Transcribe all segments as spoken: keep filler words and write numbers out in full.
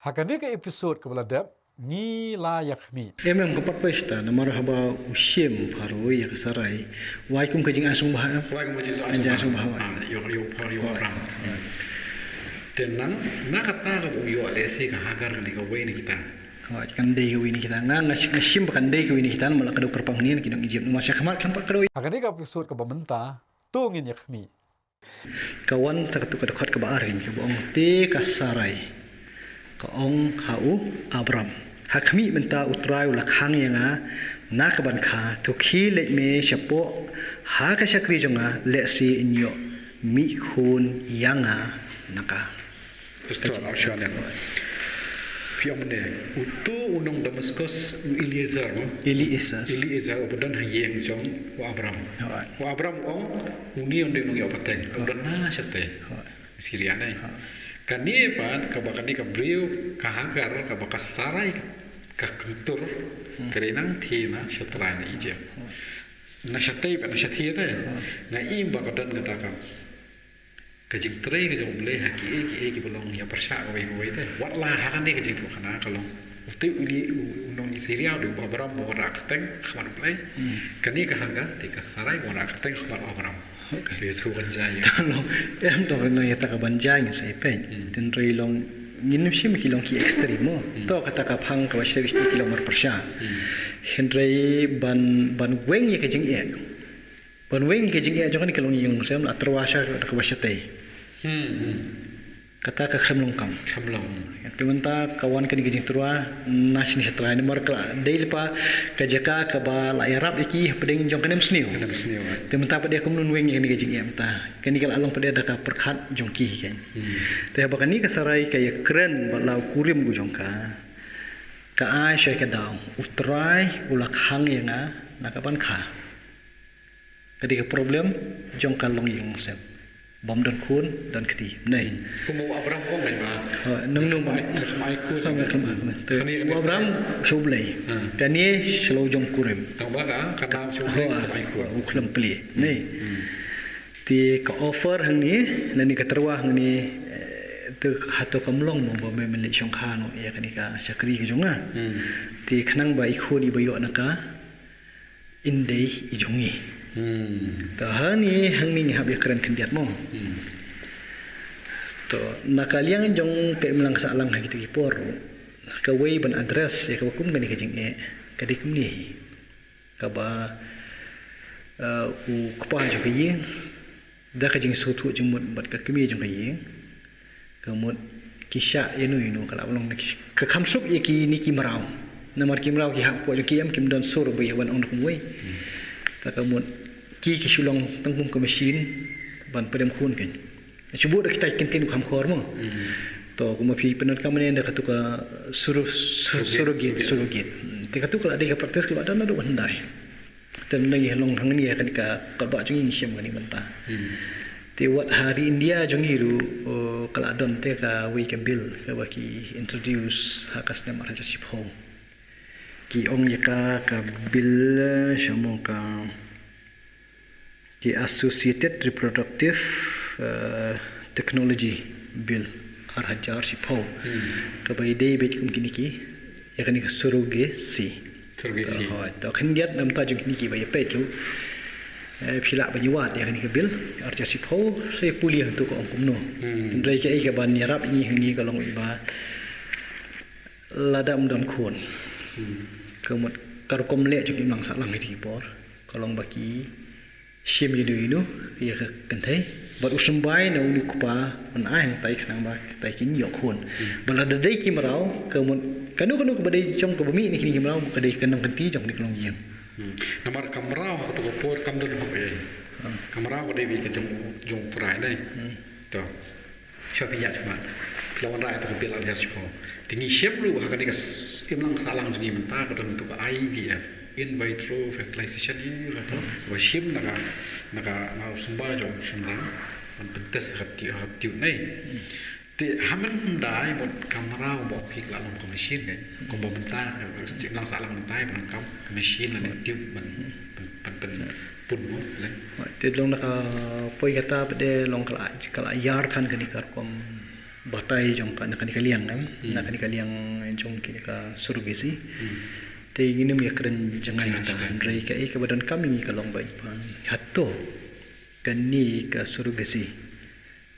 Ha kane ka episode kaba la dep, ngi la ïa khmih. Em, em, ka pat pesta, namar haba u shim Pharaoh ïa ka Sarai, wai kum ka jingaisong bha, em? Wai kum ka jingaisong bha. Jingaisong bha, wai. Ah, ïoh, ïoh, Pharaoh, ïoh Abram. Hmm. Te nang, na kata kaba u ïoh lehse ka Hagar kane kawei na kita. Hooid, kan dei kawei na kita. Nga, nga, nga shim ba kan dei kawei na kita, namar la ka dei kyrpang hangne na ki nong Egypt. Namar sha khmat kan pat ka dei. Ha kane ka episode kaba mynta, to ngin ïa khmih. Ka wan sa katu ka dkhot kaba ar, kaba ong, te ka Sarai ka ong ha u Abram, ha khmih, mynta U Trai u la khang ïa nga na ka ban kha, to khie leit me shapoh ha ka shakri jong nga, lehse in ïoh mih khun ïa nga na ka. Pastor, au sha ne. Phi ong ne, uto u nong Damaskus, u Eliezer, no? Eliezer. Eliezer, uba don ha ïing jong u Abram. Hooid. U Abram u ong, une u dei u nongïoh pateng, uba don na shatei. Hooid. Syria ne. Hooid. Kane pat, kaba kane ka briew, ka Hagar, kaba ka Sarai, ka kyntur, hmm, ka dei nangthie na shatrai na Egypt. Hooid. Na shatei pat, na shatei te. Hooid. Nga im ba ka don kata ka ka jingtrei ka jong U Blei ha kiei kiei kiba long ïa pyrshah kawei kawei te. Wat la ha kane ka jingthoh khana ka long, uto u Eli, u, u nong Syria u dei u Abram ba wanrah kyrteng ha khmat U Blei. Hmm. Kane ka Hagar te ka Sarai ka wanrah kyrteng ha khmat u Abram. Okay. Te shu kan jai ïa. Ka long, em, to ka long ïa ta ka ban jai ngin sa ïa peit. Hmm. Hynrei long, ngin ym shim ki long ki extreme mo. Hmm. To kata ka phang kaba shisha shisha ki long marpyrshah. Hmm. Hynrei ban, ban weng ïa ka jingeh. Ban weng ka jingeh jong kane ka longïing longsem, la tyrwa sha ka, kaba shatei. Hmm, hmm. Kata ka khlem long kam. Khlem long. Te mynta ka wan kane ka jingtyrwa na shane shatrai, namar ka la dei lypa ka jaka kaba la ïarap ïa ki hapdeng jong ka nemsniew. Ka nemsniew, eh. Te mynta pat de kumno weng ïa kane ka jingeh mynta. Kane ka la long pat de da ka pyrkhat jong ki hi kein. Hmm. Te haba kane ka Sarai ka ïakren bad la u kurim u jong ka, ka ai sha ka daw, U Trai u la khang ïa nga na ka ban kha. Ka dei ka problem jong ka longïing longsem. Bym don khun, don kti. Mynne. Kum u Abram u ong, eh, ba. Ha, nang nang ba. Kham ai khun. Kham ai khun. Te kane, kane u Abram sha U Blei. Ha. Kane sha la u jong kurim. Tang ba ka, ka nam sha U Blei, ha, kham ai khun. U khlem plie. Hmm. Ne. Hmm. Te ka offer hangne, lane ka tyrwa hangne, eh, te hato kam long mo ba me, me leit shongkha noh ïa kane ka shakri ka jong nga. Hmm. Te khnang ba i khun iba ïoh na ka, in dei i jong ngi. Hmm. To hangne, hangne ngi hap ïakren khyndiat mo. Hmm. To na ka liang jong ka imlang sahlang ha kita ki por, kawei ban address ïa kaba kum kane ka jingeh, ka dei kumne hi. Kaba, eh, u kpa jong ka ïing, da ka jingsngewthuh jingmut bad ka kmie jong ka ïing, ka mut ki shah ïano ïano, ka la ban long na ki, ka kham suk ïa kine ki mraw. Namar ki mraw ki hap hapoh jong ki, em, kim don sur ba ïa wan ong da kumwei. Hmm. Ta ka mut ki, ki shu long tang kum ka machine ban pdem khun kein. Shu buh da kita ki kyntien kham khor mo. Hmm. To kumba phi pyndonkam mynne da katu ka suru-, sur-, surrogate, surrogate, surrogate. Hmm. Te katu ka la dei ka practice kaba don naduh hyndai. Te ngi long hangne ha kane ka, ka ba jong ngi ngi shem kane mynta. Hmm. Te wat ha ri India jong ngi ruh, oh, ka la don te kawei ka bill kaba ki introduce ha ka snem ar hajar shiphew. Ki ong ïa ka, ka bill, eh, sha mo ka, ki Associated Reproductive, eh, Technology Bill ar hajar shiphew. Hmm. Kaba ïadei beit kum kine ki, ïa kane ka surrogacy. Surrogacy. To, hooid, to khyndiat na bynta jong kine kiba ïa peit ruh, eh, phi lah ban ïa wad ïa kane ka bill ar hajar shiphew, sa pule hangto ka ong kumno. Hmm. Hynrei kaei kaban ïarap ïa ngi hangne ka long ba lada ym don khun. Hmm. Ka mut ka rukom leh jong ki imlang sahlang ha kita ki por, ka long ba ki shim ïano ïano ïa ka kynthei. Bad u symbai na une u kpa ban ai hangtai khnang ba hangtai kin ïoh khun. Hmm. Bad lada dei ki mraw, ka mut kano kano kaba dei jong kaba mih na kine ki mraw, ka dei ka nongkynti jong kane ka longïing. Hmm. Namar ka mraw ha kato ka por kam don hok ei. Hmm. Ka mraw ka dei beit ka jong, jong u trai, ne. Hmm. To. Shuwa phi ïaid shakhmat, phi la wanrah ïa kato ka bill ar hajar shiphew. Te ngi shem ruh ha kane ka s-, imlang sahlang jong ngi mynta ka don kato ka I V F, in vitro fertilization, ïa kata, hmm, kaba shim na ka, na ka, na u symbai jong u shynrang ban pyntest ha ka tube, ha ka tube, ne. Hmm. Te ha mynhyndai mut ka mraw ba phi, ka la long ka machine, ne. Kumba mynta, eh, imlang sahlang mynta, eh, ban kam ka machine lane tube ban, ban, ban, ban pun mo, ne. Te long na ka poi kata pat de long ka la, ka la ïar than kane ka rukom batai jong ka, na kane ka liang, em? Hmm. Na kane ka liang jong kane ka surrogacy. Hmm. Te ngin ym ïakren jngai. Jngai hangta. Hynrei kaei kaba donkam ïa ngi ka long ba, ba hato kane ka surrogacy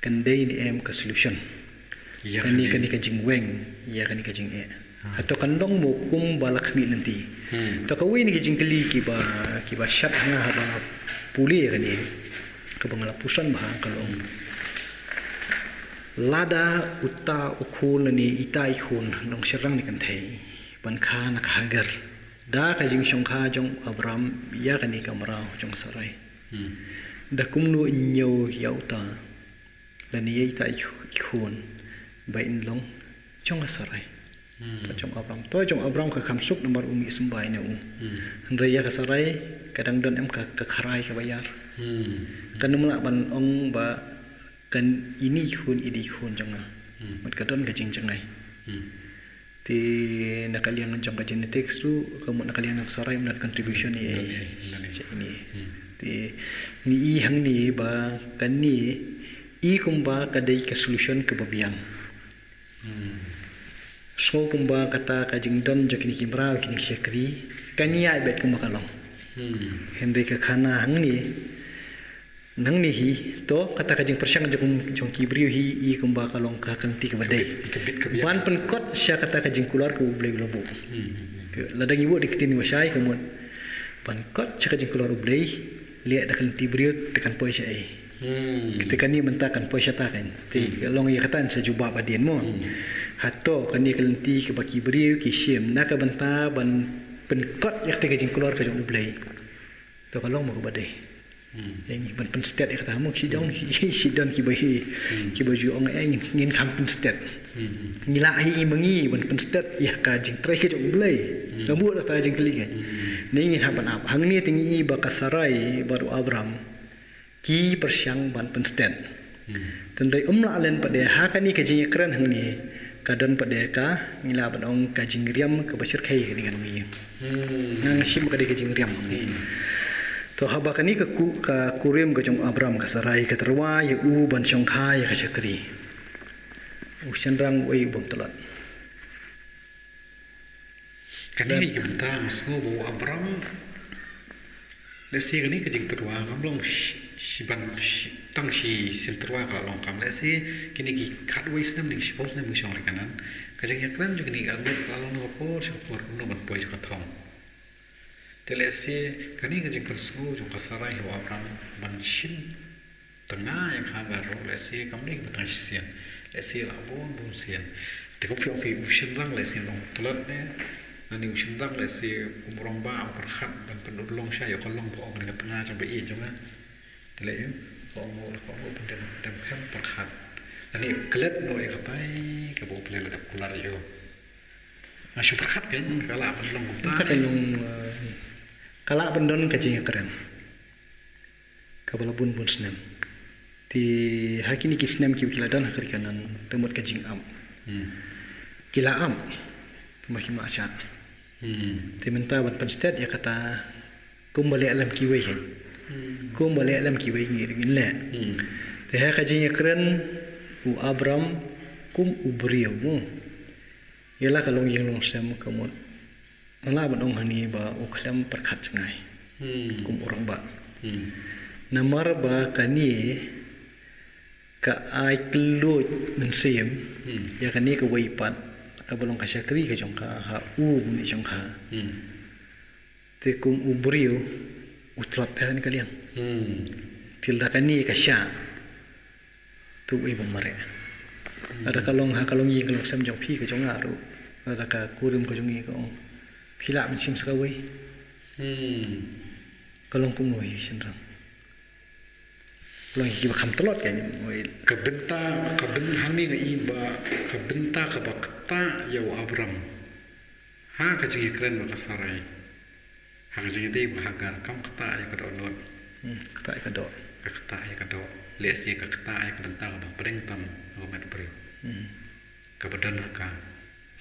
kan dei ne em ka solution. Ïa kane, kane ka jingweng, ïa kane ka jingeh. Ha. Hato kan long mo kumba la khmih lynti. Hmm. To kawei na ki jingkylli kiba, kiba shad ha nga haba pule ïa kane, kaba nga la pyrshang bha ka long. Hmm. Lada uta u khun lane ita i khun long shynrang ne kynthei ban kha na ka Hagar da ka jingshongkha jong Abram ïa kane ka mraw jong Sarai. Hmm. Da kumno in ñiew ïa uta lane ïa ita i khun ba in long jong ka Sarai. Hmm. Ka jong Abram. To jong Abram ka kham suk namar u mih symbai na u. Hmm. Hynrei ïa ka Sarai ka dang don em ka, ka kharai kaba ïar. Hmm. Kan ym lah ban ong ba kane i khun i dei khun jong nga. Hmm. Mut ka don ka jingjngai. Hmm. Te na ka liang jong ka genetics tu, ka mut na ka liang jong Sarai mut contribution ïa, ïa, ïa, ïa, ïa ini. Hmm. Te ngi i hangne ba kane i kumba ka dei ka solution kaba biang. Hmm. Sngew kumba kata ka jingdon jong kine ki mraw kine ki shakri kan ïaid beit kumba ka long. Hmm. Hynrei ka khana hangne, nangne hi, to kata ka jingpyrshang jong, jong ki briew hi i kumba ka long ka, ka lynti kaba dei. Ka bit, ka bit, ka bit. Ban pynkot sha kata ka jingkular ka U Blei u la buh. Hmm, hmm, hmm. Lada ngi buh da ki ktien ba shai ka mut ban kot sha ka jingkular U Blei, leh da ka lynti briew te kan poi shaei. Hmm. Te kane mynta kan poi shata kan. Te hmm, ka long ïa kata sa jubab hadien mo. Hmm. Hato kane ka lynti kaba ki briew ki shim na ka bynta ban pynkot ïa kata ka jingkular ka jong U Blei. To ka long mo kaba dei. Hmm. Ïa ngi ban pynstet ïa kata mo, shi don, hmm, shi, shi don kiba hi, hmm, kiba ju ong, eh, ngin, ngin kham pynstet. Hmm. Ngi lah hi ma ngi ban pynstet ïa ka jingtrei ka jong U Blei. Hmm. Ka buh da ka jingkylli ka. Hmm. Ne ngin hap ban ap. Hangne te ngi i ba ka Sarai bad u Abram ki pyrshang ban pynstet. Hmm. Tang dei um lah len pat de ha kane ka jingïakren hangne ka don pat de ka ngi lah ban ong ka jingriam kaba shyrkhei kane ka ngi. Hmm. Nga nga shim ka dei ka jingriam hangne. Hmm. To haba kane ka ku, ka kurim ka jong Abram ka Sarai ka tyrwa ïa u ban shongkha ïa ka shakri. U shynrang uei u bym tlot. Kane ka jingtyrwa nga sngew ba u Abram, lehse kane ka jingtyrwa kam long shi, shi ban shi, tang shi sien tyrwa ka long kam lehse kine ki khatwei snem ne shiphew snem ki shong re kanan. Ka jingïakren jong kine ka ngut ka long na ka por sha ka por kumno ban poi sha ka thong. Te lehse kane ka jingpynsngew jong ka Sarai ha u Abram ban shim tnga ïa ka Hagar ruh lehse kam dei kaba tang shisien. Lehse la bun bun sien. Te ko phi ong phi u shynrang lehse long tlot ne. Lane u shynrang lehse um rangbah u pyrkhat ban pynurlong sha ïa ka long ba ong kane ka tnga jong ba ïeit jong nga. Te leh ïa ka ong la ka ong ban dem, dem khlem pyrkhat. Lane klet noh ïa katai kaba U Blei la dep kular ïa u. Nga shu pyrkhat kan ka lah ban long kumta. Ka long, eh, ka lah ban don ka jingïakren. Kaba la bun bun snem. Te ha kine ki snem kiba ki la don ha ka ri Kanaan te mut ka jingap. Hmm. Ki la ap. Te mut ki mah shah. Hmm. Te mynta ban pynstet ïa kata kumba leh lem kiwei hi. Hmm. Kumba leh lem kiwei ngi, ngin leh. Hmm. Te ha ka jingïakren u Abram kum u briew mo. Ïa la ka long ïing long sem ka mut. Nga lah ban ong hangne ba u khlem pyrkhat jngai. Hmm. Kum u rangbah. Hmm. Namar ba kane ka ai kylluid mynsiem. Hmm. Ïa kane kawei pat kaba long ka shakri ka jong ka ha u bym ïeit jong ka. Hmm. Te kum u briew u tlot te ha kane ka liang. Hmm. Te lada kane ka shah. Tu i bym mareh. Hmm. Lada ka long ha ka long ïing ka long sem jong phi ka jong nga ruh. Lada ka kurim ka jong ngi ka ong. Phi lah ban shim sa kawei. Hmm. Ka long kumno hi shynrang. Long hi kiba kham tlot ka ïa ngi. Ka bynta, ka byn, hangne nga i ba ka bynta kaba ktah ïa u Abram. Ha ka jingïakren bad ka Sarai. Ha ka jingïadei bad ka Hagar kam ktah ïa ka dohnud. Hmm, ktah ïa ka doh. Ka ktah ïa ka doh. Lehse ka ktah ïa ka bynta kaba pdeng tam ha ka met briew. Hmm. Kaba don ha ka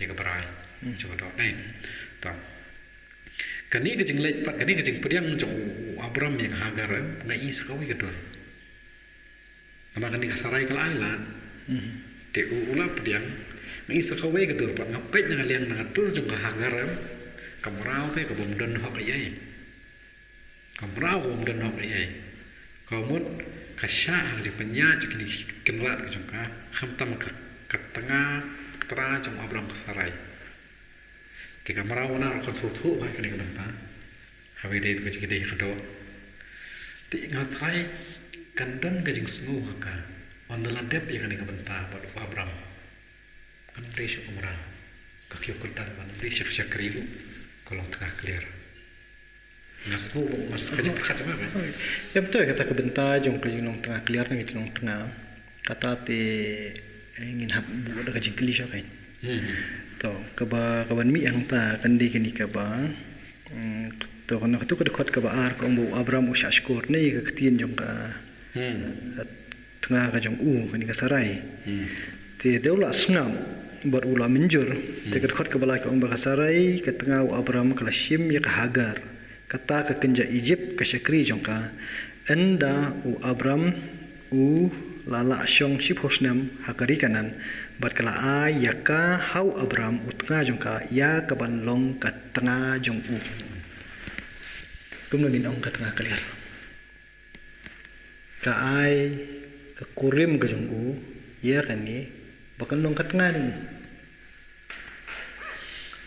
ïa ka brai. Hmm. Jong ka doh ne. To. Kane ka jingleit pat, kane ka jingpdiang jong u Abram ïa ka Hagar, em, nga i sa kawei ka dur. Namar kane ka Sarai ka la ai lad. Mhm. Te u u la pdiang, nga ïohi sa kawei ka dur pat, nga peit na ka liang na ka dur jong ka Hagar em, ka mraw te ka bym don hok ei ei. Ka mraw ka bym don hok ei ei. Ka mut ka shah ha ka jingpynïaid jong kine ki kynrad ka jong ka, khamtam ka, ka tnga, ka tnga jong u Abram ka Sarai. Te ka mraw na ruh kan sngewthuh bha ïa kane ka bynta. Haba ïadei bad ka jingïadei ka doh. Te nga trai kan don ka jingsngew ha ka. Ynda la dep ïa kane ka bynta bad u Abram. Kan ym dei shuh ka mraw. Ka khiew kyrdan kan ym dei shuh ka shakri ruh. Ka long tnga clear. Nga sngew ba nga sngew ka jingpyrkhat jong nga. Ïa betul kata ka bynta jong ka jinglong tnga clear ne ka jinglong tnga. Kata te, eh, ngin hap buh da ka jingkylli shuh kan. Hmm. To, kaba, kaba mih hangta kan dei kane kaba, mm, to, kane katu ka dkhot kaba ar ka ong ba u Abram u shah shkor ne ka ktien jong ka, hmm, ka tnga ka jong u, kane ka Sarai. Hmm. Te dei u la sngap bad u la mynjur. Te, hmm, ka dkhot kaba lai ka ong ba ka Sarai, ka tnga u Abram ka la shim ïa ka Hagar. Kata ka kynja Ijipt ka shakri jong ka. Ynda u Abram u la lah shong shiphew snem ha ka ri Kanaan, bad ka la ai ïa ka ha u Abram u tnga jong ka ïa kaban long ka tnga jong u. Kumno ngin ong ka tnga clear? Ka ai ka kurim ka jong u ïa kane ba kan long ka tnga jong u.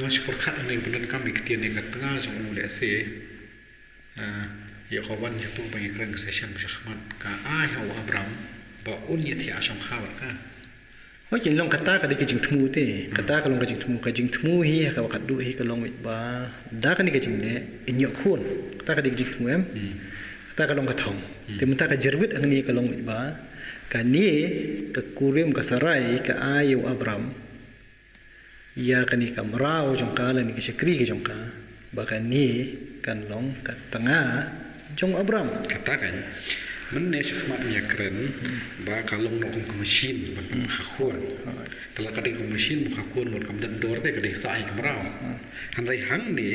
Nga shu pyrkhat hangne ba donkam ïa ka ktien ïa ka tnga jong u lehse. Ah, ïa ka wan ïa tu ba ngi kren ka session ba shakhmat ka ai ha u Abram ba un ïa thiah shong kha bad ka. Hooid, kin long kata ka dei ka jingthmu te. Hmm. Kata ka long ka jingthmu, ka jingthmu hi ha kaba khatduh hi ka long beit ba da kane ka jingleh in ïoh khun. Kata ka dei ka jingthmu em. Hmm. Kata ka long ka thong. Hmm. Te mynta ka jyrwit hangne ka long beit ba kane ka kurim ka Sarai ka ai ïa u Abram ïa kane ka mraw jong ka lane ka shakri ka jong ka, ba kane kan long ka tnga jong u Abram. Kata kan. Mynne shakhmat ngi ïa kren, hmm, ba ka long noh kum ka machine ban, hmm, pynhakhun. Hmm. Te la ka dei ka machine ban hakhun mut kam don dor te ka dei sah ïa ka mraw. Hmm. Hynrei hangne,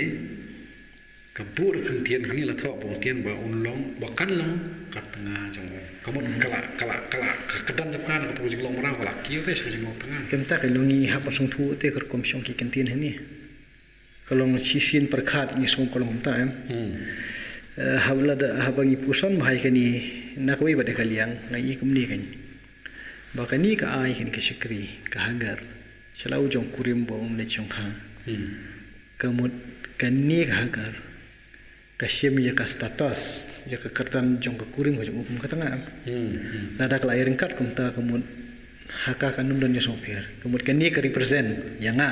ka buh da ka ktien, hangne la thoh ba u ktien ba un long, ba kan long ka tnga jong u. Ka mut, hmm, ka la, ka la, ka la, ka, ka don jong ka na katu ka jinglong mraw, ka la kiew te sha ka jinglong tnga. Kumta ka long ngi hap ban sngewthuh te ka rukom shong ki ktien hangne. Ka long shisien pyrkhat ngi sngew ka long kumta em. Hmm. Eh, haba la da, haba ngi pyrshang bha ïa kane na kawei pat de ka liang, nga ïohi kumne kan. Ba kane ka ai kane ka shakri, ka Hagar. Sha la u jong kurim ba um leit shong kha. Hmm. Ka mut kane ka Hagar ka shim ïa ka status, ïa ka kyrdan jong ka kurim ka jong u kum ka tnga. Hmm, hmm. Lada ka la ïa ryngkat kumta ka mut ha ka kan ym don ïa sngewpher. Ka mut kane ka represent ïa nga.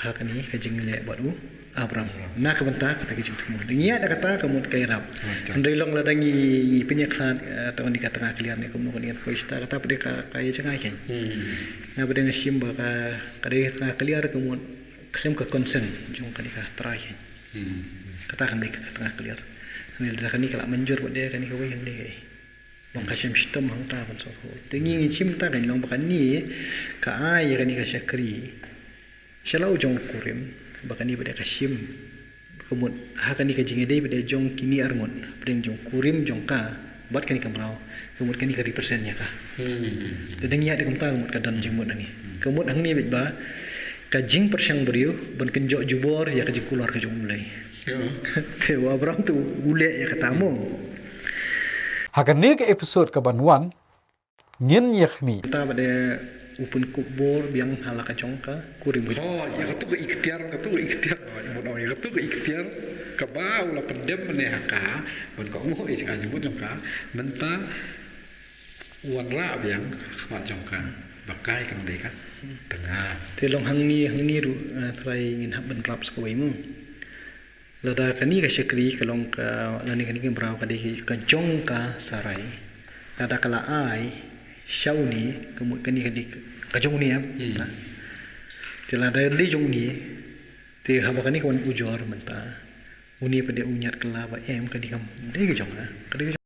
Ha kane ka jingleh bad u Abram. Abram. Na ka bynta kata ka jingthmu. Ngi ïa da kata ka mut ka ïarap. Betul. Hynrei long lada ngi, ngi pynïakhlad, eh, tang kane ka tnga clear ne kumno kane ka poi shata kata pat de ka, ka ïa jngai kan. Hmm. Nga pat de nga shim ba ka, ka dei ka tnga clear ka mut khlem ka consent jong kane ka trai kan. Hmm. Kata kan dei ka tnga clear. Hynrei lada kane ka la mynjur pat de kane kawei kan dei ka. Long ka shem shitom hangta ban sngewthuh. Te ngi ngin shim ta kan long ba kane ka ai ïa kane ka shakri. Sha la u jong kurim ba kane ba dei ka shim. Ka mut ha kane ka jingïadei ba dei jong kine arngut. Ba dei jong kurim jong ka bad kane ka mraw. Ka mut kane ka represent ïa ka. Hmm. Te dang ïa dei kumta ka mut ka don jingmut hangne. Hmm. Ka mut hangne beit ba ka jingpyrshang briew ban kynjoh jubor ïa ka jingkular ka jong U Blei. Te u Abraham te u leh ïa kata mo. Ha kane ka episode kaban wan ngin ïa khmih. Ta ba dei u pynkup bor biang ha la ka jong ka kurim. Ho, ïa katu ka ikhtiar, katu ka ikhtiar. Ïa katu ka ikhtiar kaba u la pyndem ne ha ka ban ka ong ho ïa ka jingmut jong ka mynta. Wanrah biang khmat jong ka ba kai kan dei ka tnga. Te long hangne, hangne ruh, eh, trai ngin hap ban rap sa kawei mo. Lada kane ka shakri ka long ka, lane kane ka mraw ka dei ka jong ka Sarai. Lada ka la ai sha une, ka mut kane ka dei ka jong une em. Hmm. Te lada dei jong une, te haba kane ka wan ujor mynta, une pat de u ñiad kylla ba em, ka dei kam dei ka jong ka. Ka dei ka